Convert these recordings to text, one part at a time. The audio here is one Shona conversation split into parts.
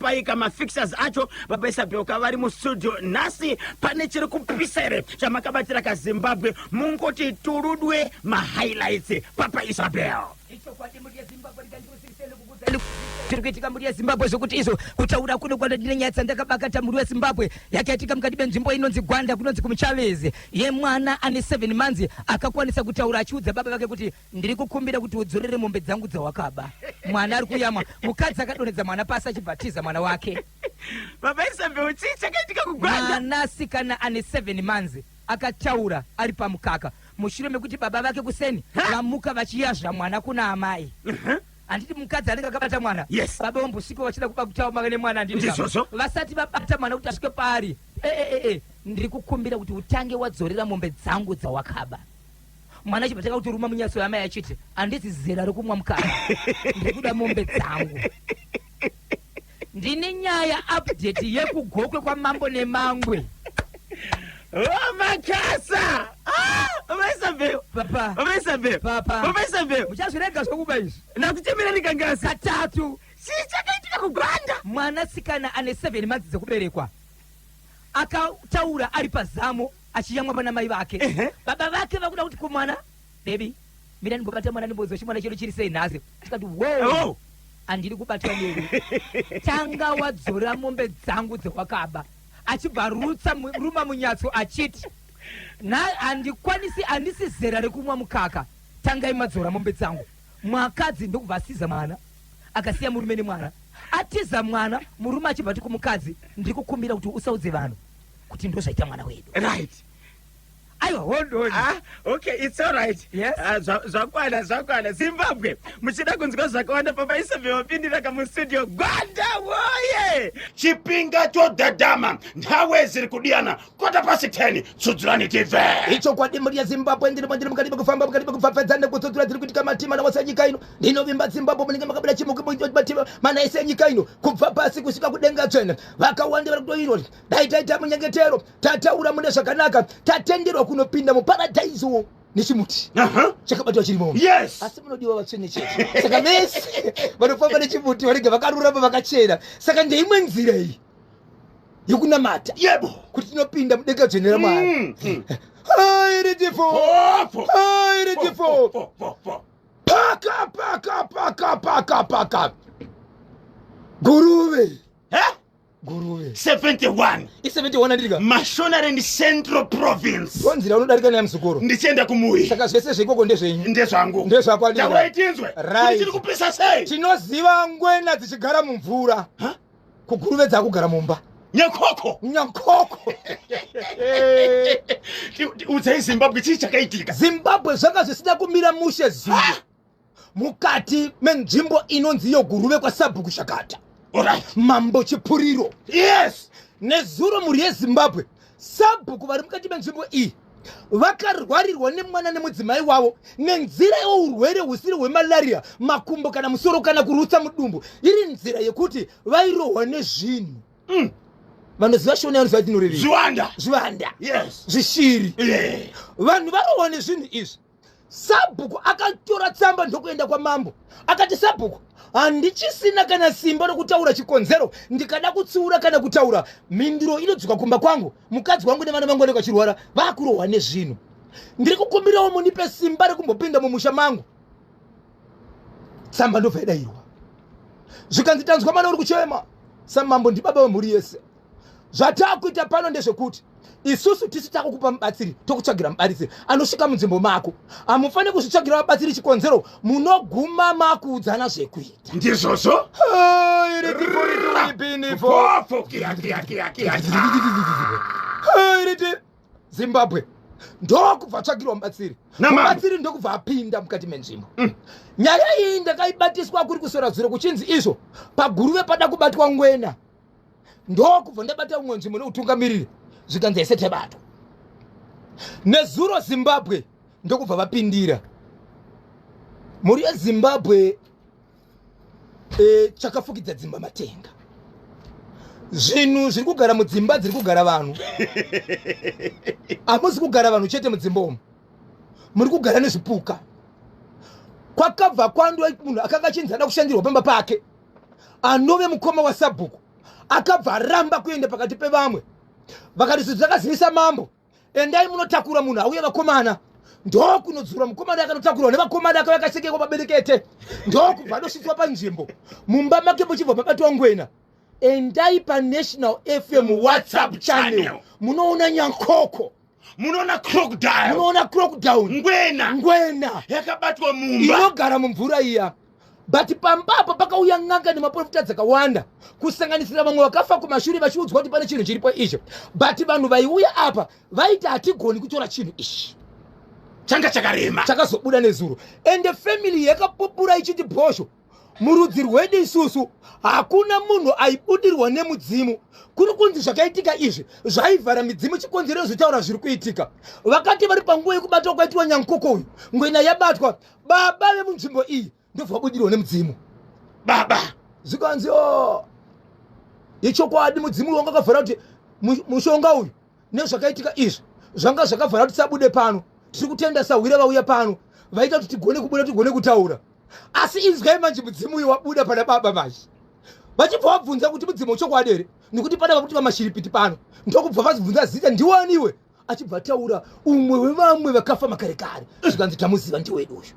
Tichakupai kamafixers acho. Baba Isabel kavari mustudio nhasi. Pane chiri kupisa here chamakabatira kaZimbabwe? Mungoti turudwe mahighlights, Papa Isabel. Ichokwadi mhuri yeZimbabwe, tiri kuitika mhuri yeZimbabwe zvokuti izvo kutaura kuno kwanda ndine nyaya dzandakabakata mhuri yeZimbabwe yakaitika mukati menzvimbo inonzi Gwanda, kunonzi kuMuchavezi, yemwana ane 7 months akakwanisa kutaura achiudza baba vake kuti, "Ndiri kukumbira kuti udzorere mombe dzangu dzawakaba." Mwana ari kuyamwa, mukadzi akadonhedza mwana pasi achibva atiza mwana wake. Baba Isabel, chii chakaitika kuGwanda? Mwanasikana ane 7 months akataura ari pamukaka mushure mekuti baba vake kuseni vamuka vachiyazva mwana kuna amai. Handiti mukadzi anenge akabata mwana? Baba vombosvika vachida kuba kutaura nemwana, handiti? Ndizvozvo. Vasati vabata mwana kuti asvike paari, "E, e, e, ndiri kukumbira kuti utange wadzorera mombe dzangu dzawakaba." Mwana achibva tanga kutoruma munyatso yamai achiti, "Handisi zera rekumwa mukaka, ndiri kuda mombe dzangu." Ndine nyaya update yekuGokwe kwamambo Nemangwe. Oh, makasa! Ah, Baba Isabel! Papa. Baba Isabel! Papa. Baba Isabel! Muchazvirega zvokuba izvi. Ndakuchemerera kangasi. Katatu. Chii chakaitika kuGwanda? Mwanasikana ane 7 months dzekuberekwa akataura ari pazamo achiyamwa pana mai vake. Baba vake vakuda kuti kumwana, "Baby, mira ndimbobata mwana, ndimbonzwa chimwana chedu chiri sei nhasi." Tikati, "Wo, handiri kubatwa newe, tanga wadzora mombe dzangu dzewakaba." Achibva rutsa ruma munyatso achiti, "Na handikwanisi, handisi zera rekumwa mukaka, tangai madzora mombe dzangu." Mwakadzi ndokubva asiza mwana, akasiya murume nemwana. Atiza mwana, murume achibva ati kumukadzi, "Ndiri kukumbira kuti usaudze vanhu kuti ndozvaita mwana wedu." Aiwa, hold on. Ah, okay, it's all right. Yes. Ah, zvakwana, zvakwana. Zimbabwe, muchida kunzwa zvakawanda, Papa Isabel vapindira kamustudio. Gwanda woye! Chipinga chodhadhama, nthawe ziri kudiyana 10:15. Tsudzurani tibve. Ichokwadi mhuri yeZimbabwe, ndirimo, ndiri mukati mekufamba, mukati mekupfapfadza nekutsudzura dziri kuitika matima nawose enyika ino. Ndinovimba Zimbabwe munenge makabuda chimuki matima mana ese enyika ino, kubva pasi kusvika kudenga tsvene. Vakawanda vari kutoirwa dai taita munyengetero, tataura mune zvakanaka, tatenderwa kunopinda muparadhaiso nechimuti chakabatwa chirimo. Asi munodiwa vatsvene chete, saka vese vanofamba nechimuti vanenge vakarurama, vakachena. Saka ndeimwe nzira iyi yekunamata kuti tinopinda mudenga dzvene raMwari. Hairidifo. Fo, Hairidifo. fo, fo, fo. Paka paka paka paka paka Guruve. Eh? Guruve. 71. I71, andirika. Mashonaland Central Province. Ndonzira unodarika naye muzukuru. Ndichienda kumuyi. Saka zvese zveikoko ndezvenyu? Ndezvangu. Ndezvako, andika. Taurai tinzwe. Kuti tiri kupisa sei? Tinoziva ngwena dzichigara mumvura. Ha? KuGuruve dzakugara mumba. Nyakoko. Nyakoko. Udzai Zimbabwe chii chakaitika. Zimbabwe, zvanga zvisina kumira mushe zuro mukati menzvimbo inonzi iyo Guruve, kwasabhuku Shakata, Mambo Chipuriro. Nezuro, mhuri yeZimbabwe, sabhuku vari mukati menzvimbo iyi vakarwarirwa nemwana nemudzimai wavo nenzira yeurwere husiri hwemalaria, makumbo kana musoro kana kurutsa mudumbu, iri nzira yekuti vairohwa nezvinhu. Vanoziva Shona vanoziva tinorevei. Zviwanda. Zvivanda. Zvishiri. Vanhu varohwa nezvinhu izvi. Sabhuku akatora tsamba ndokuenda kwamambo, akati, "Sabhuku, handichisina kana simba rokutaura chikonzero. Ndikada kutsiura kana kutaura, mhinduro inodzoka kumba kwangu. Mukadzi wangu nevana vangu vanenge vachirwara, vakurohwa nezvinhu. Ndiri kukumbirawo munipe simba rekumbopinda mumusha mangu." Tsamba ndobva yadayirwa, zvikanzi, "Tanzwa mwana uri kuchema. Samambo ndibaba vemhuri yese. Zvatakuita pano ndezvekuti isusu tisi takukupa mubatsiri, tokutsvagira mubatsiri anosvika munzvimbo mako. Hamufaniri kuzvitsvagira vabatsiri, chikonzero munoguma makuudzana zvekuita." Ndizvozvo. Hairitiforitinifo. Fofo kia kia kia kia. Hairiti Zimbabwe, ndokubva tsvagirwa mubatsiri. Namambo. Mubatsiri ndokubva apinda mukati menzvimbo. Nyaya iyi ndakaibatiswa kuri kusora zuro, kuchinzi izvo paGuruve pada kubatwa ngwena. Ndokubva ndabata umwe nzvimbo neutungamiriri, zvikanzi ese tebatwa nezuro. Zimbabwe, ndokubva vapindira mhuri yeZimbabwe. Chakafukidza dzimba matenga, zvinhu zviri kugara mudzimba dziri kugara vanhu. Hamuzi kugara vanhu chete mudzimba umu, muri kugara nezvipuka. Kwakabva kwandwa munhu akanga achinzi ada kushandirwa pamba pake, anove mukoma wasabhuku. Akabva aramba kuenda pakati pevamwe. Vakati zvinhu zvakazivisa mambo, endai munotakura munhu auye vakomana. Ndokunodzura mukomana akanotakurwa nevakomana akauya akasekekwa paberekete, ndokubva anosvitswa panzvimbo mumba make muchibva mabatwa ngwena. Endai paNational FM WhatsApp channel, munoona nyankoko, munoona crocodile, munoona crocodile, ngwena, ngwena yakabatwa mumba inogara mumvura iya. But pambapo pakauya n'anga nemaprofita dzakawanda, kusanganisira vamwe vakafa kumashure, vachiudzwa kuti pane chinhu chiripo icho. But vanhu vaiuya apa vaiti hatigoni kutora chinhu ichi, changa chakarema. Chakazobuda nezuro, ende family yakapupura ichiti, bhosho murudzi rwedu isusu hakuna munhu aibudirwa nemudzimu. Kuri kunzi zvakaitika izvi zvaivhara midzimu, chikonzero zvotaura zviri kuitika. Vakati vari panguva yekubatwa kwaitiwa nyankoko uyu, ngwena yabatwa, baba vemunzvimbo iyi ndobva vabudirwa nemudzimu. Baba. Zvikanzi, o ichokwadi, mudzimu uyu wanga wakavhara kuti mushonga uyu nezvakaitika izvi zvanga zvakavhara kuti tisabude pano. Tiri kutenda sahwira vauya pano, vaita kuti tigone kubuda, tigone kutaura. Asi inzwai manje, mudzimu uyu wabuda pana baba manje, vachibva vabvunza kuti mudzimu wechokwadi here, nekuti pana vakuti vamashiripiti pano. Ndokubva vazibvunza zita, ndiwaniwe? Achibva ataura umwe wevamwe vakafa makare kare. Zvikanzi, tamuziva, ndiwedu uyu.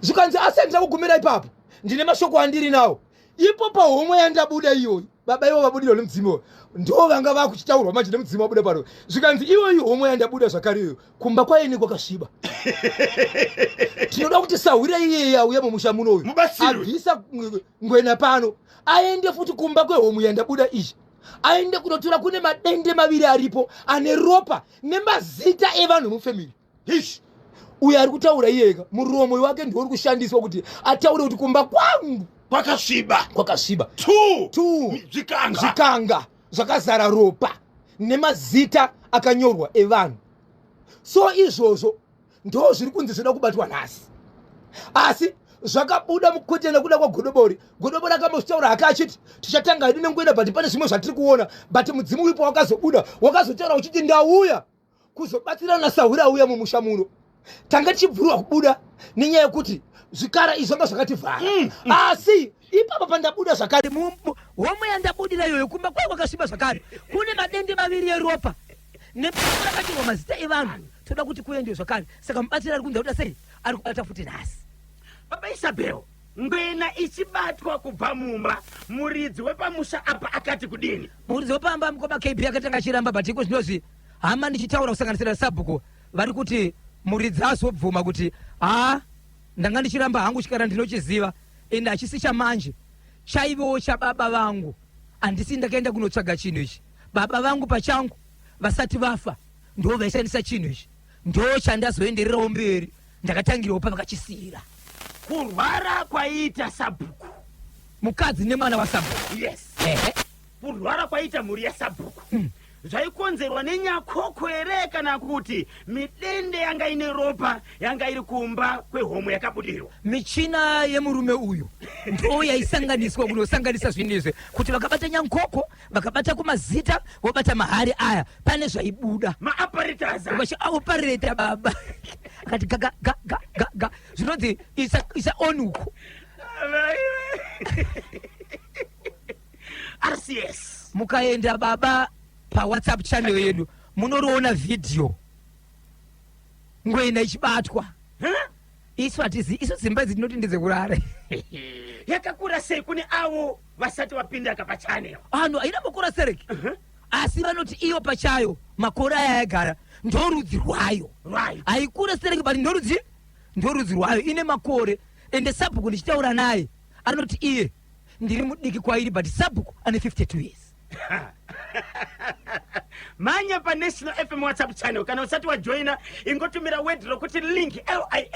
Zvikanzi, asi handina kugumira ipapo, ndine mashoko andiri nawo ipo pahomwe yandabuda iyoyi. Baba ivo vabudirwa nemudzimu ndo vanga vakuchitaurwa manje nemudzimu wabuda pano. Zvikanzi, iyoyi homwe yandabuda zvakare iyoyo, kumba kwaini kwakasviba. Tinoda kuti sahwira iyeye auya mumusha muno uyu, abvisa ngwena pano, aende futi kumba kwehomwe yandabuda izvi, aende kunotora kune madende maviri aripo ane ropa nemazita evanhu mufamily. Hish, uyo ari kutaura iyeka, muromo wake ndiwo uri kushandiswa kuti ataure kuti kumba kwangu kwakasviba. Kwakasviba. Two. Two. Zvikanga. Zvikanga zvakazara ropa nemazita akanyorwa evanhu. So izvozvo ndo zviri kunzi zvinoda kubatwa nhasi. Asi zvakabuda mukwete nekuda kwaGodobori. Godobori akambozvitaura hake achiti tichatanga hedu nengwena, but pane zvimwe zvatiri kuona. But mudzimu wipo wakazobuda, wakazotaura uchiti, ndauya kuzobatsirana nasahwira auya mumusha muno. Tanga tichibvurwa kubuda nenyaya yekuti zvikara izvi zvanga zvakativhara. Asi ipapa pandabuda zvakare, homwe yandabudira iyoyo, kumba kwayo kwakasviba zvakare, kune madende maviri eropa nerakachirwa mazita evanhu. Toda kuti kuendewe zvakare. Saka mubatsiri ari kunzi akuda sei, ari kubata futi nhasi. Baba Isabel, ngwena ichibatwa kubva mumba, muridzi wepamusha apa akati kudini? Muridzi wepamba, mukoma KB, akatanga achiramba, but iko zvinozvi hama ndichitaura, kusanganisira sabhuku, vari kuti muridzi azobvuma kuti, haa, ndanga ndichiramba hangu, chikara ndinochiziva, ende hachisi chamanje, chaivewo chababa vangu. Handisi ndakaenda kunotsvaga chinhu ichi. Baba vangu pachangu vasati vafa ndo vaishandisa chinhu ichi, ndo chandazoendererawo mberi, ndakatangirawo pavakachisiyira. Kurwara kwaiita sabhuku, mukadzi nemwana wasabhuku. Yes. Kurwara kwaita mhuri yasabhuku zvaikonzerwa nenyakoko here, kana kuti midende yanga ine ropa yanga iri kumba kwehomwe yakabudirwa? Michina yemurume uyu ndo yaisanganiswa kunosanganisa zvinhu izvi, kuti vakabata nyankoko, vakabata kumazita, vobata mahari aya, pane zvaibuda. Maapparatus. Vachiaopareta baba akati ga ga ga ga ga ga, zvinonzi isa isa on uko. RCS. Mukaenda baba paWhatsApp channel yedu, munoriona vhidhiyo ngwena ichibatwa. Isu hatizi, isu dzimba idzi tinoti ndedzekurara. Yakakura sei kune avo vasati vapinda kapachannel? Vanhu haina makore sereki, asi vanoti iyo pachayo makore aya yagara ndorudzi rwayo. Haikure sereki, but ndorudzi rwayo, ine makore. Ende sabhuku ndichitaura naye anoti iye ndiri mudiki kwairi, but sabhuku ane 52 years. Manya paNational FM WhatsApp channel. Kana usati wajoina, ingotumira word rokuti link,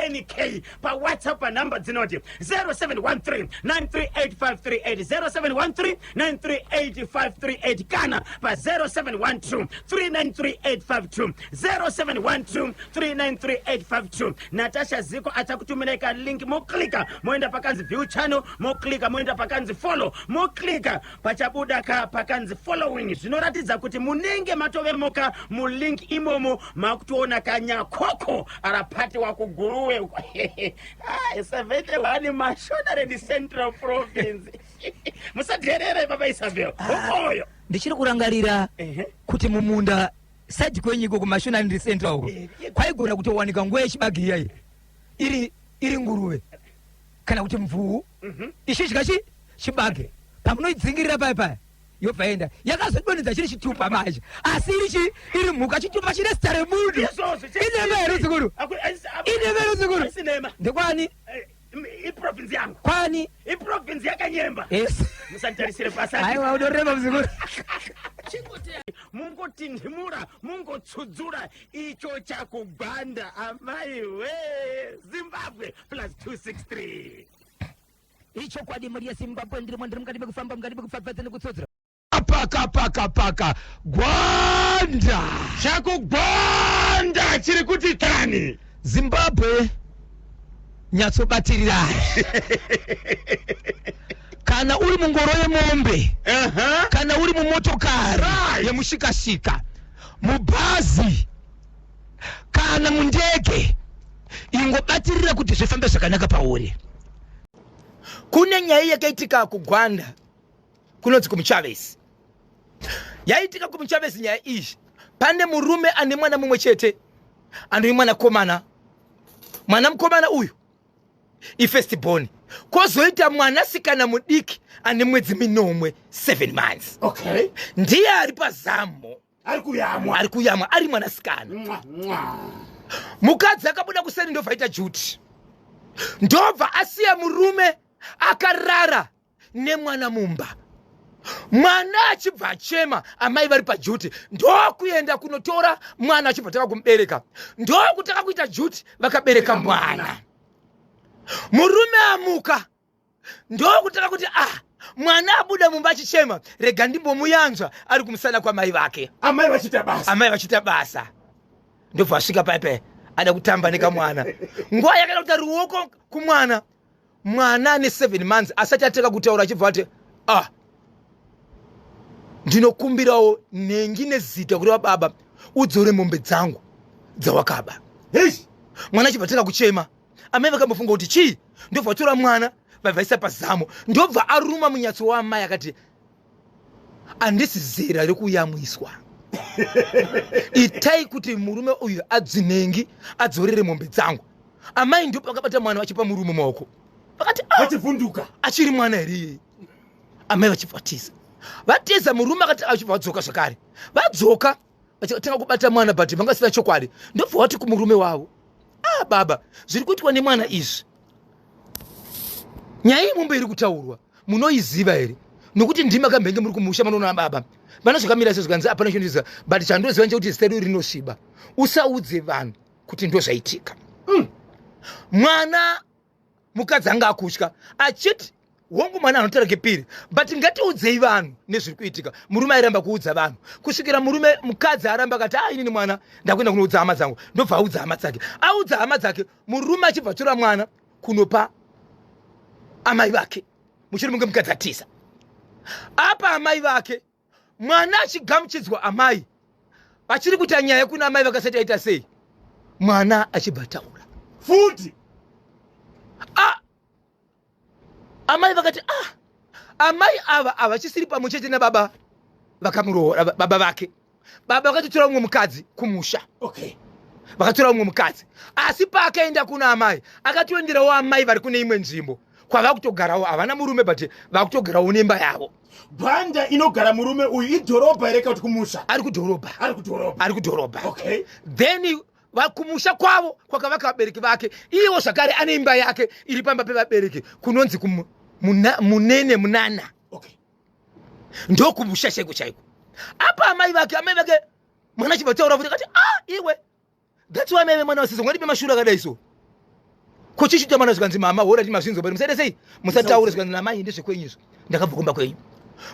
LINK, paWhatsApp panhamba dzinoti 0713 938538, 0713 938538, kana pa0712 393852, 0712 393852. Natasha Ziko achakutumirai kalink, moklika moenda pakanzi view channel, moklika moenda pakanzi follow, moklika pachabuda ka pakanzi following. Zvinoratidza kuti munenge matovemoka mulink imomo, makutoona kanyakoko arapati wakuguruwe 71 Mashonaland Central Province. Musadherere baba Isabel. Hokoyo. Ndichiri kurangarira kuti mumunda side kwenyu iko kuMashonaland Central uko kwaigona kutowanika nguva yechibage iyayi iri iri nguruve kana kuti mvuu ichidya chi chibage pamunoidzingirira paya paya yobva yaenda yakazodonhedza chiri chitupa manje asi iri chi iri mhuka chitupa chine zita remunhu. Izvozvo. Inema here zikuru? Inema here zikuru? Sinema. Ndekwani? Iprovince yangu. Kwani? Iprovince yaKanyemba. Yes. Musanitarisire pasi. Aiwa, unorema muzukuru. Mungotinhimura, mungotsudzura icho chakugwanda amai we. Zimbabwe plus 263. Ichokwadi mhuri yeZimbabwe, ndirimo, ndiri mukati mekufamba, mukati mekupfapfadza nekutsodzera. Paka paka paka Gwanda. Chakugwanda chiri kuti tani. Zimbabwe, nyatsobatirirai. Kana uri mungoro yemombe, kana uri mumotokari yemushikashika, mubhazi kana mundege, ingobatirira kuti zvifambe zvakanaka pauri. Kune nyaya yakaitika kuGwanda kunonzi kuMuchavesi. Yaitika kuMuchavesi nyaya iyi, pane murume ane mwana mumwe chete anoi mwanakomana. Mwana mukomana uyu ifirst born, kwozoita mwanasikana mudiki ane mwedzi 7, 7 months. Ndiye ari pazamo. Ari kuyamwa. Ari kuyamwa, ari mwanasikana. Mwa, mwa. Mukadzi akabuda kuseni, ndobva aita duty, ndobva asiya murume akarara nemwana mumba. Mwana achibva achema, amai vari paduty, ndokuenda kunotora mwana, achibva tanga kumubereka, ndokutanga kuita duty, vakabereka mwana. Murume amuka, ndokutanga kuti, "Ah, mwana abuda mumba achichema, rega ndimbomuyanzva ari kumusana kwamai vake." Amai vachiita basa. Amai vachiita basa. Ndobva asvika paipai, ada kutamba nekamwana. Nguva yakada kuita ruoko kumwana, mwana ane 7 months asati atanga kutaura, achibva ati, "Ah, ndinokumbirawo nhengi nezita kureva baba, udzore mombe dzangu dzawakaba." Heish. Mwana achibva atanga kuchema. Amai vakambofunga kuti chii, ndobva vatora mwana, vabvaisa pazamo, ndobva aruma munyatso waamai, akati, "Handisi zera rekuyamwiswa, itai kuti murume uyu adzinengi adzorere mombe dzangu." Amai ndipo vakabata mwana vachipa murume maoko, vakati, "Ah, Vachivhunduka. achiri mwana here iyeye?" Amai vachibva vatiza. Vatiza, murume akati achibva vadzoka zvakare. Vadzoka, vachitanga kubata mwana, but vanga vasina chokwadi. Ndobva vati kumurume wavo, "Ah baba, zviri kuitwa nemwana izvi, nyaya yemombe iri kutaurwa munoiziva here? Nokuti ndimi akambenge muri kumusha, manoona baba vana zvakamira sezvikanzi hapana chinondiziva, but chandoziva nchekuti zita redu rinosviba. Usaudze vanhu kuti ndo zvaitika." Mwana mukadzi anga akutya, achiti, "Hongu, mwana anotaura kepiri, but ngatiudzei vanhu nezviri kuitika." Murume airamba kuudza vanhu kusvikira murume mukadzi aramba, akati, "A, inini mwana ndakuenda kunoudza hama dzangu." Ndobva audza hama dzake. Audza hama dzake, murume achibva atora mwana kunopa amai vake. Mushure munge mukadzi atiza apa amai vake, mwana achigamuchidzwa, amai vachiri kuita nyaya kuna amai vakasati aita sei, mwana achibva taura. Futi. Ah, amai vakati, "Ah, amai ava havachisiri pamwe chete nababa vakamuroora." Baba vake, baba vakatotora mumwe mukadzi kumusha. Vakatora mumwe mukadzi, asi paakaenda kuna amai, akatoenderawo amai vari kune imwe nzvimbo kwava kutogarawo. Havana murume, but vakutogarawo nemba yavo. Gwanda inogara murume uyu idhorobha here kana kuti kumusha? Ari kudhorobha. Ari kudhorobha. Ari kudhorobha. Then kumusha kwavo kwakavaka vabereki vake, iwo zvakare ane imba yake iri pamba pevabereki kunonzi Munene Munana. Ndokumusha chaiko chaiko. Apa amai vake, mwana achibva taura futi, akati, "Ah iwe, that's why amai vemwana vasizo ngatipe mashura akadai so ko chichita mwana." Zvikanzi, "Mama, hora ti mazvinzo, but musaite sei, musataure." Zvikanzi namai, "Ndezvekwenyu izvo, ndakabva kumba kwenyu."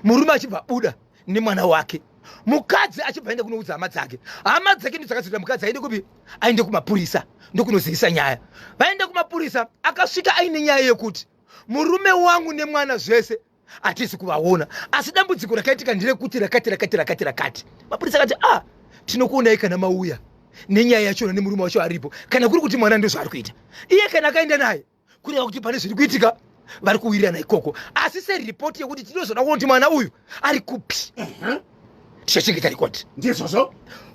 Murume achibva abuda nemwana wake. Mukadzi achibva aenda kunoudza hama dzake. Hama dzake ndo dzakazoita mukadzi aende kupi? Aende kumapurisa, ndokunozivisa nyaya. Vaenda kumapurisa, akasvika aine nyaya yekuti murume wangu nemwana zvese hatisi kuvaona, asi dambudziko rakaitika nderekuti rakati rakati rakati rakati. Mapurisa akati, "Ah, tinokuonai kana mauya nenyaya yachona nemurume wacho aripo. Kana kuri kuti mwana ndozvaari kuita iye, kana akaenda naye, kureva kuti pane zviri kuitika." vari kuwirirana ikoko asi seripoti yekuti tinozoda kuona kuti mwana uyu ari kupi tichachengeta rikoti ndizvozvo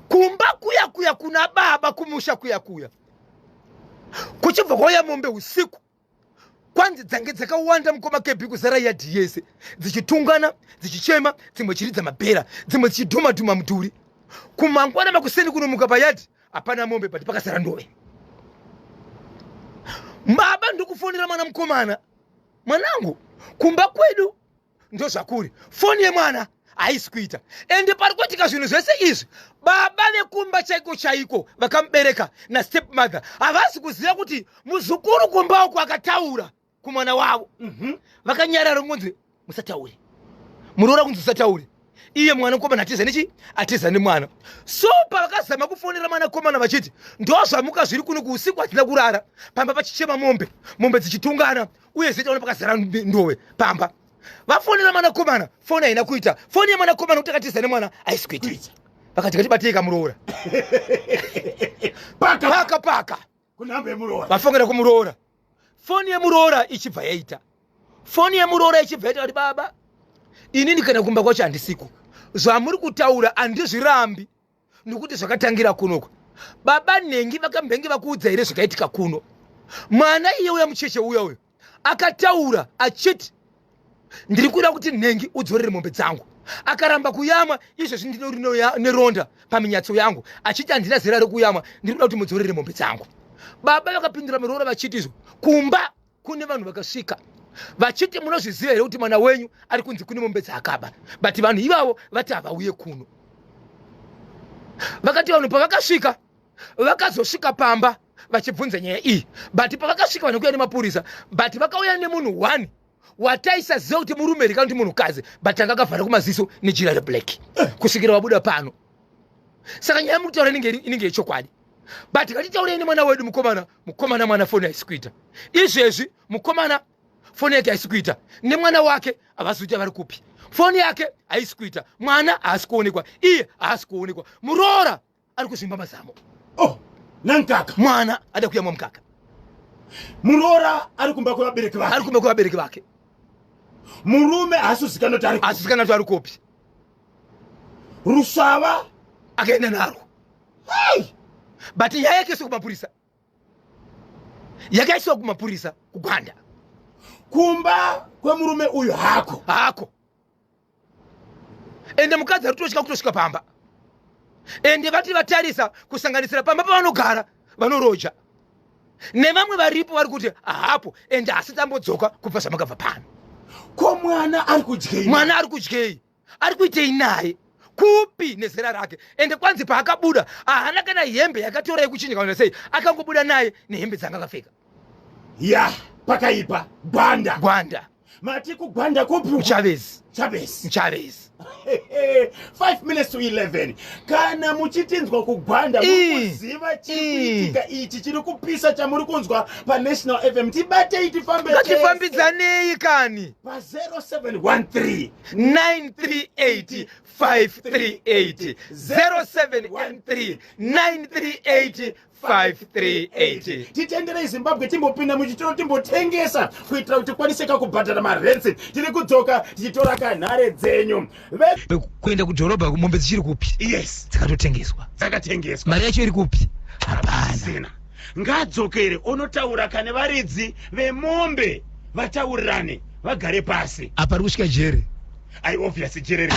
kumba kuya kuya kuna baba kumusha kuya kuya kuchibva kwauya mombe usiku kwanzi dzange dzakawanda mukoma kebhi kuzara yadhi yese dzichitungana dzichichema dzimwe chiridza mabhera dzimwe dzichidhumadhuma mudhuri kumangwana makuseni kunomuka payadhi hapana mombe but pakazara ndove baba ndikufonera mwana mukomana mwanangu kumba kwedu ndozvakuri foni yemwana haisi kuita ende pari kuitika zvinhu zvese izvi baba vekumba chaiko chaiko vakamubereka nastep mother havasi kuziva kuti muzukuru kumba uku akataura kumwana wavo mhm. vakanyarara kunzi musataure muroora kunzi usataure iye mwana mukomana atiza nechi atiza nemwana so pavakazama kufonera mwana komana vachiti ndozvamuka zviri kuno kuusiku hatina kurara pamba pachichema mombe mombe dzichitungana uye zita pakazara ndowe pamba vafonera mwanakomana foni haina kuita foni yemwanakomana kuti akatiza nemwana haisi kuita vakati ngatibatei kamuroora paka paka paka kunhamba yemuroora vafongera kumuroora foni yemuroora ichibva yaita foni yemuroora ichibva yaita kuti baba inini kana kumba kwacho handisiko zvamuri kutaura handizvirambi nokuti zvakatangira kunoko baba nhengi vakambenge vakuudza here zvakaitika kuno mwana iye uya mucheche uya uyo akataura achiti ndiri kuda kuti nhengi udzorere mombe dzangu akaramba kuyamwa izvezvi ndinori neronda paminyatso yangu achiti handina zera rekuyamwa ndiri kuda kuti mudzorere mombe dzangu baba vakapindura muroora vachiti izvo kumba kune vanhu vakasvika vachiti munozviziva here kuti mwana wenyu ari kunzi kune mombe dzaakaba but vanhu ivavo vati havauye kuno vakati vanhu pavakasvika vakazosvika pamba vachibvunza nyaya iyi but pavakasvika vanhu kuya nemapurisa but vakauya nemunhu one wataisaziva kuti murume here kana kuti munhukadzi but anga akavhara kumaziso nejira reblack kusvikira vabuda pano saka nyaya muri kutaura inenge yechokwadi but ngatitaurei nemwana wedu mukomana mukomana mwana foni haisi kuita izvezvi mukomana foni yake haisi kuita nemwana wake havasi kuita vari kupi foni yake haisi kuita mwana haasi kuonekwa iye haasi kuonekwa muroora ari kuzvimba mazamo oh nankaka mwana ada kuyamwa mukaka muroora ari kumba kwevabereki vake ari kumba kwevabereki vake murume haasi kuzikanwa kuti ari haasi kuzikanwa kuti ari kupi rusvava akaenda narwo hey! but nyaya yakaiswa kumapurisa yakaiswa kumapurisa kugwanda kumba kwemurume uyu hako hako ende mukadzi ari kutosvika kutosvika pamba ende vati vatarisa kusanganisira pamba pavanogara vanoroja nevamwe varipo vari kuti hapo ende asi tambodzoka kubva zvamakabva pano ko mwana ari kudyei mwana ari kudyei ari kuitei naye kupi nezera rake ende kwanzi paakabuda haana kana hembe yakatora yekuchinja kana sei akangobuda naye nehembe dzanga akapfeka ya pakaipa gwanda gwanda mati kugwanda kupi muchavezi chavezi muchavezi 5 minutes to 11 kana muchitinzwa kugwanda mukuziva chiri kuitika ichi chiri kupisa chamuri kunzwa panational fm tibatei tifambe ngatifambidzanei kani pa 0713 938 538 0713 938 538 titenderei zimbabwe timbopinda muchitoro timbotengesa kuitira kuti tikwaniseka kubhadhara marentsi tiri kudzoka tichitora kanhare dzenyu kuenda kudhorobha mombe dzichiri kupi yes dzakatotengeswa dzakatengeswa mari yacho iri kupi hapana ngadzokere onotaura kane varidzi vemombe vataurirane vagare pasi apa ri kusvika jere ai obvious jere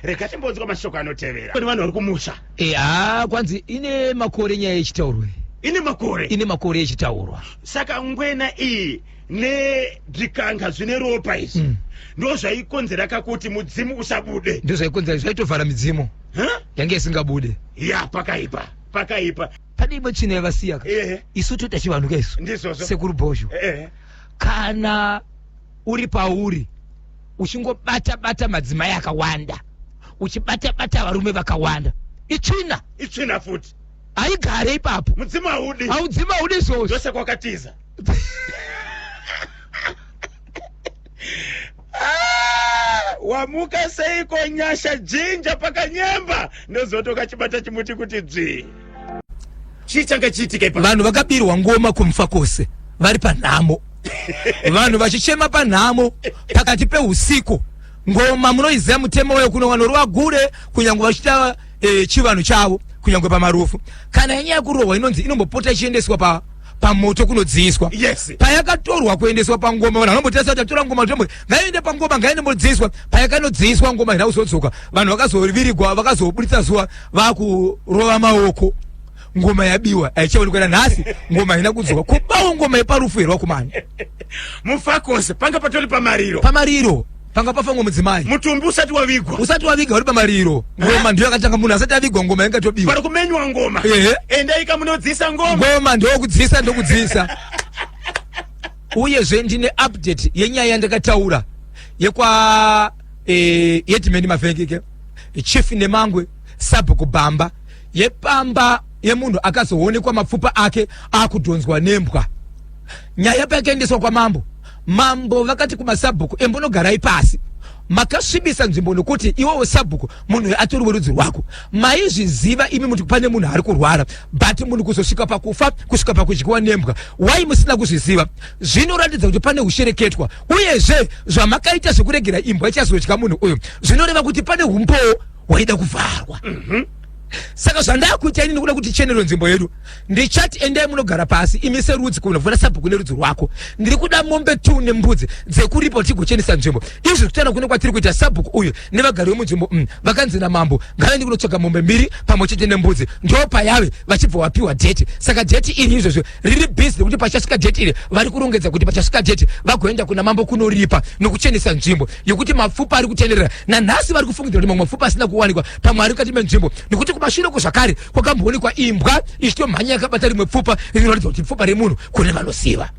rega timbonzwa mashoko anotevera kune vanhu vari kumusha e haa kwanzi ine makore nyaya yechitaurwa ine makore ine makore yechitaurwa saka ngwena iyi nedrikanka zvine ropa izvi mm. ndozvaikonzera kakuti mudzimu usabude ndozvaikonzera zvaitovhara midzimu huh? yange isingabude ya pakaipa pakaipa pane imwe tsvina yavasiya ka isu toita chivanhu ka isu ndizvozvo sekuru bhozho kana uri pauri uchingobata bata madzimai akawanda uchibata bata varume vakawanda itsvina itsvina futi haigare ipapo mudzimu haudi haudzimu haudi izvozvo zvose kwakatiza Ah, wamuka seiko nyasha jinja pakanyemba ndozotoka chibata chimuti kuti dzvii chii changa chiitika ipa vanhu vakabirwa ngoma kumfa kwose vari panhamo. Vanhu vachichema panhamo pakati peusiku. Ngoma munoiziva mutemo weyo kuno vanorova gure kunyange vachiita e, chivanhu chavo kunyange pamarufu. Kana yenyaya yekurohwa inonzi inombopota ichiendeswa pa pamoto kunodziiswa. Yes. Payakatorwa kuendeswa pangoma vanhu vanombotarisa kuti tatora ngoma tombo ngaiende pangoma ngaiende mbodziiswa. Payakanodziiswa ngoma haina kuzodzoka. Vanhu vakazovirigwa vakazoburitsa zuva vakurova maoko. Ngoma yabiwa haichaonekwa nanhasi ngoma haina kudzoka. Kubawo ngoma yeparufu here wakumana? Mufakose panga patori pamariro. Pamariro panga pafa ngo mudzimai. Mutumbi usati wavigwa. Usati wavigwa uri pamariro. Ngoma ndiyo yakatanga munhu asati avigwa ngoma ingatobiwa. Pari kumenywa ngoma. Ehe. Endai kamunodziisa ngoma. Ngoma ndokudziisa ndokudziisa. Uyezve ndine update yenyaya yandakataura yekwa yedhimeni Mavhengeke Chief Nemangwe sabhuku Bamba yepamba yemunhu akazoonekwa mapfupa ake akudhonzwa nembwa. Nyaya payakaendeswa kwamambo, mambo vakati kumasabhuku embonogarai pasi, makasvibisa nzvimbo nokuti iwewe sabhuku munhu uyu atori werudzi rwako, maizviziva imi muti pane munhu ari kurwara, but munhu kuzosvika pakufa kusvika pakudyiwa nembwa, wai musina kuzviziva? Zvinoratidza kuti pane ushereketwa. Uyezve zvamakaita zvekuregera imbwa ichazodya munhu uyu zvinoreva kuti pane umbowo hwaida kuvharwa. Saka zvandakuita ini nekuda kuti chenero nzvimbo yedu, ndichati endai munogara pasi imi serudzi kunovhura sabhuku nerudzi rwako. Ndiri kuda mombe 2 nembudzi dzekuripa kuti tigochenesa nzvimbo. Izvi kutaura kune kwatiri kuita sabhuku uyu nevagari vemunzvimbo vakanzi namambo ngavaende kunotsvaga mombe mbiri pamwe chete nembudzi, ndo payave vachibva vapiwa dheti. Saka dheti iri izvozvo riri busy nekuti pachasvika dheti iri vari kurongedza kuti pachasvika dheti vagoenda kuna mambo kunoripa nokuchenesa nzvimbo yekuti mapfupa ari kutenderera. Nanhasi vari kufungidzira kuti mamwe mapfupa asina kuwanikwa pamwe ari mukati menzvimbo, nekuti kumashure uko zvakare kwakamboonekwa imbwa ichitomhanya yakabata rimwe pfupa rinoratidza kuti pfupa remunhu kune vanoziva.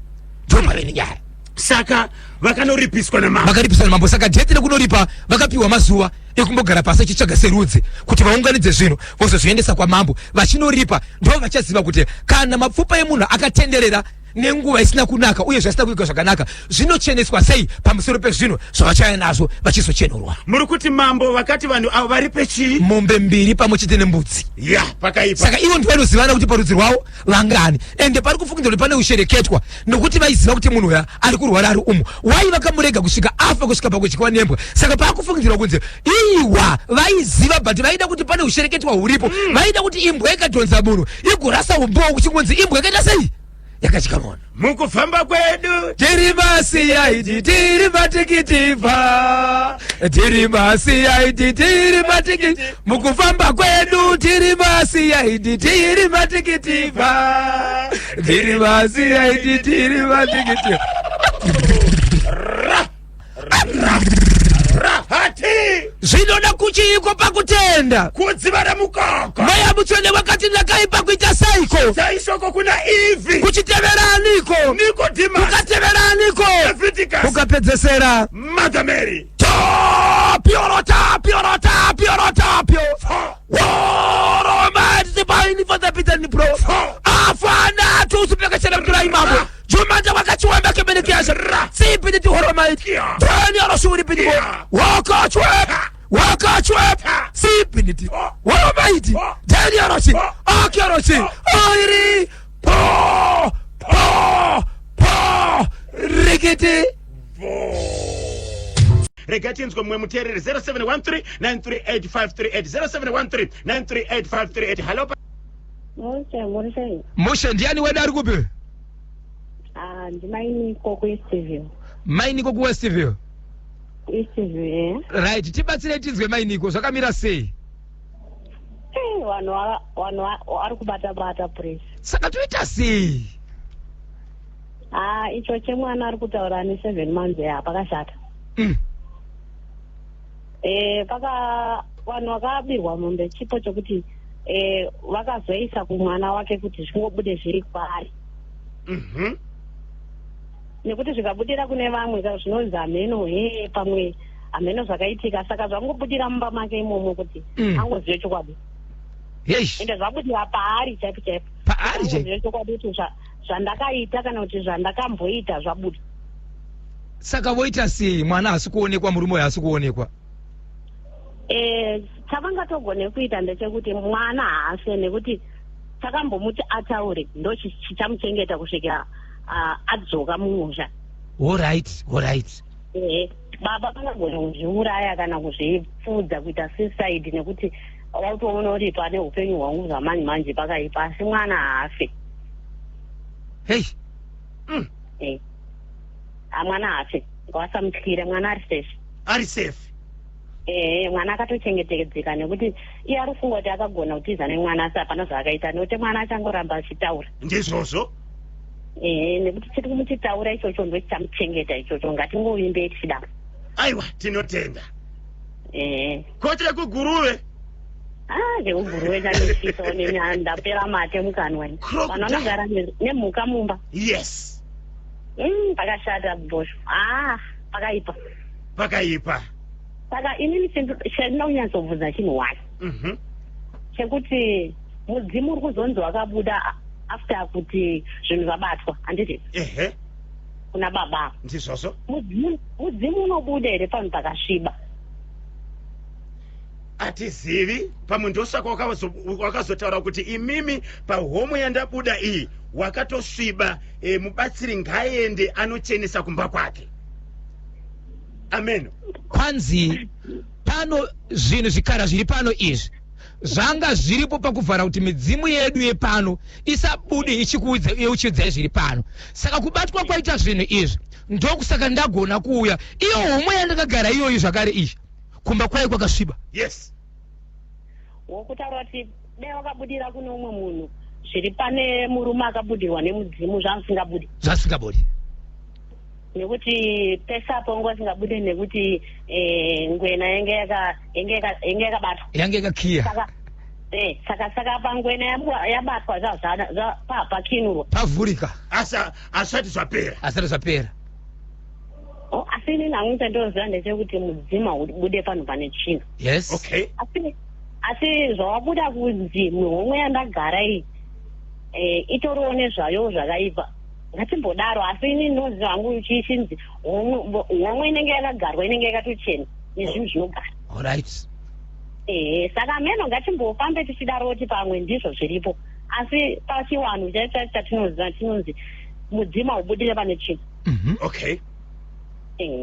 Ndo pave nenyaya. Saka vakanoripiswa namambo. Vakaripiswa namambo. Saka dheti rekunoripa vakapiwa mazuva ekumbogara pasi achitsvaga serudzi kuti vaunganidze zvinhu vozozviendesa kwamambo vachinoripa. Ndo vachaziva kuti kana mapfupa emunhu akatenderera nenguva isina kunaka uye zvasina kuitwa zvakanaka zvinocheneswa sei pamusoro pezvinhu zvavachauya nazvo vachizochenurwa. Muri kuti mambo vakati vanhu avo varipe chii? Mombe mbiri pamwe chete nembudzi. Ya, pakaipa. Saka ivo ndivo vanozivana kuti parudzi rwavo vangani, ende pari kufungidzira kuti pane ushereketwa nokuti vaiziva kuti munhu uya ari kurwara ari umu, wai vakamurega kusvika afa kusvika pakudyiwa nembwa. Saka paakufungidzirwa kunzi iwa vaiziva, but vaida kuti pane ushereketwa huripo. Vaida kuti imbwa ikadhonza munhu igorasa umbowo kuchingonzi imbwa yakaita sei yakadya munhu. Mukufamba kwedu tiri masiyaiti tiri matikitivha, tiri masiyaiti tiri matikiti. Mukufamba kwedu tiri masiyaiti tiri matikitivha, tiri masiyaiti tiri matikitivha. Rahati Zvinoda kuchiiko pakutenda? Kudziva remukaka. Mweya Mutsvene wakati ndakaipa kuita seiko? Saishoko kuna Ivhi. Kuchiteveraniko? Nicodemus. Kukateveraniko? Leviticus. Kukapedzesera Mother Mary. Tapio, tapio, tapio, tapio. Woro tipaini for the Peter Nipro. Afana tusipekeshera mtura imambo. Jumanja wakachiwembe kebenekiasha. Sipi niti horomaiti. Dani arashuri pinibo. Wakachwe. Wakachwe. Sipi niti. Horomaiti. Dani arashi. Akiarashi. Airi. Po. Po. Po. Rikiti. Rega tinzwe mumwe muteereri. 0713 938 538, 0713 938 538. Hello. Mushe, muri sei? Mushe, ndiani wedu ari kupi? Ndimainiko kuEastview. Mainiko kuWestview? Eastview, eh. Right, tibatsire tinzwe mainiko zvakamira sei? Vanhu vari kubata bata praise. Saka toita sei? Icho chemwana ari kutaura ane 7 months ya pakashata. Paka vanhu vakabirwa mombe chipo chokuti vakazoisa kumwana wake kuti zvingobude zviri kwaari. Nekuti zvikabudira kune vamwe zvinonzi hameno, he pamwe hameno zvakaitika, saka zvangobudira mumba make imomo kuti angozive chokwadi. Ende zvabudira paari chaipo chaipo. Paari chaipo. Angozive chokwadi kuti zvandakaita kana kuti zvandakamboita zvabuda. Saka voita sei? Mwana haasi kuonekwa, murume uyu haasi kuonekwa. Chavangatogone kuita ndechekuti mwana haafe, nekuti takambomuti ataure, ndo chichamuchengeta kusvikira adzoka mumusha. Alright, alright. Ehe, baba vangagona kuzviuraya kana kuzvipfuudza kuita suicide nekuti wautoona kuti pane upenyu hwangu zvamanje manje pakaipa, asi mwana haafe. Hei. Eh. Ah, mwana haafe, ngavasamutyire, mwana ari safe. Ari safe. Ehe, mwana akatochengetedzeka nekuti iye ari kufunga kuti akagona kutiza nemwana, asi hapana zvaakaita nekuti mwana achangoramba achitaura. Ndizvozvo. Ehe, nekuti chiri kumuchitaura ichocho ndochichamuchengeta ichocho, ngatingovimbei tichidaro. Aiwa, tinotenda. Ehe. Kote yekuGuruve. Ah, chekuGuruve chandityisa neni, ndapera mate mukanwa ini. Crocodile. Vanhu vanogara nemhuka mumba. Pakashata bhosvo, ah, pakaipa. Pakaipa. Saka inini chandinoda kunyatsobvunza chinhu one chekuti mudzimu uri kuzonzi wakabuda after kuti zvinhu zvabatwa, handiti? Ehe. Kuna baba. Ndizvozvo. Mudzimu unobuda here panhu pakasviba? Hatizivi, pamwe ndosaka wakazotaura kuti imimi pahomwe yandabuda iyi wakatosviba, mubatsiri ngaende anochenesa kumba kwake. Amen. Kwanzi pano zvinhu zvikara zviri pano izvi zvanga zviripo pakuvhara kuti midzimu yedu yepano isabude ichikuudzai zviri pano. Saka kubatwa kwaita zvinhu izvi ndokusaka ndagona kuuya. Iyo homwe yandakagara iyoyi zvakare iyi kumba kwayo kwakasviba. Wokutaura kuti dai wakabudira kune umwe munhu, zviri pane murume akabudirwa nemudzimu zvamusingabudi. Zvasingabudi. Nekuti pese apo wanga usingabudi nekuti ngwena yange yakabatwa. Yange yakakiya. Saka pangwena yabatwa pakinurwa. Pavhurika. Asa asati zvapera. Asati zvapera. Oh, asi inini hangu chandoziva ndechekuti mudzimu haubude panhu pane tsvina. Asi zvawabuda kunzi muhomwe yandagara iyi itoriwo nezvayo zvakaipa, ngatimbodaro. Asi inini ndinoziva hangu chichinzi homwe inenge yakagarwa inenge yakatochena nezvinhu zvinogara. Saka meno ngatimbofambe tichidaro kuti pamwe ndizvo zviripo, asi pachiwanhu chaicho chatinoziva chinonzi mudzimu haubudire pane tsvina.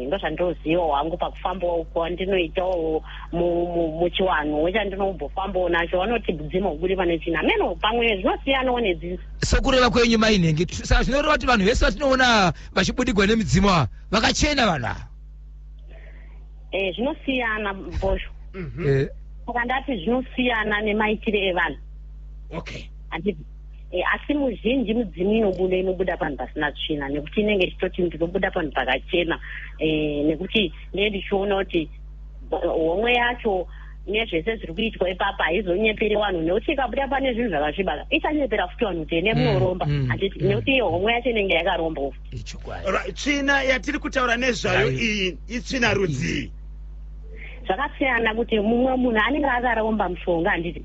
Ndozvandoziva wangu pakufambawo kwandinoitawo muchiwanhu chandinombofambawo nacho, vanoti mudzimu haubudi pane tsvina. Meno pamwe zvinosiyanawo nedzinza. Sokureva kwenyu mainhenge, saka zvinoreva kuti vanhu vese vatinoona vachibudigwa nemidzimu ava vakachena vanhu ava? Zvinosiyana bhosho. Saka ndati zvinosiyana nemaitire evanhu. Handiti? Asi muzhinji mudzimu inobuda inobuda panhu pasina tsvina nekuti inenge ichitoti ndinobuda panhu pakachena, nekuti ndee ndichiona kuti homwe yacho nezvese zviri kuitwa ipapa haizonyeperi vanhu, nekuti ikabuda pane zvinhu zvakasviba ichanyepera futi vanhu kuti ene munoromba. Handiti? Nekuti iyo homwe yacho inenge yakaromba futi. Ichokwadi. Tsvina yatiri kutaura nezvayo iyi itsvina rudzii? Zvakasiyana kuti mumwe munhu anenge akaromba mushonga, handiti?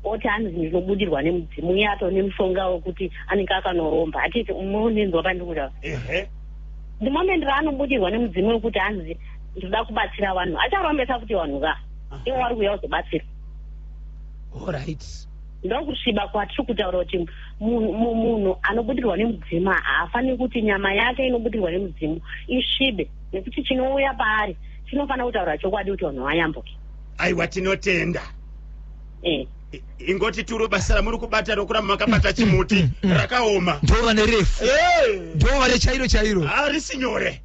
Oti hanzi ndinobudirwa nemudzimu, iye ato nemushonga wekuti anenge akanoromba, hatiti? Munonzwa pandiri kutaura? The moment raanobudirwa nemudzimu wekuti hanzi ndoda kubatsira vanhu, acharombesa futi vanhu ka, ivo vari kuuya kuzobatsira. Ndokusviba kwatiri kutaura kuti munhu anobudirwa nemudzimu haafaniri kuti nyama yake inobudirwa nemudzimu isvibe, nekuti chinouya paari chinofanira kutaura chokwadi kuti vanhu vayambuke. Aiwa, tinotenda. Ingoti turo basa ramuri kubata rokuramba makabata chimuti rakaoma. Ndo vane refu, ndo vane chairo chairo. Harisi nyore.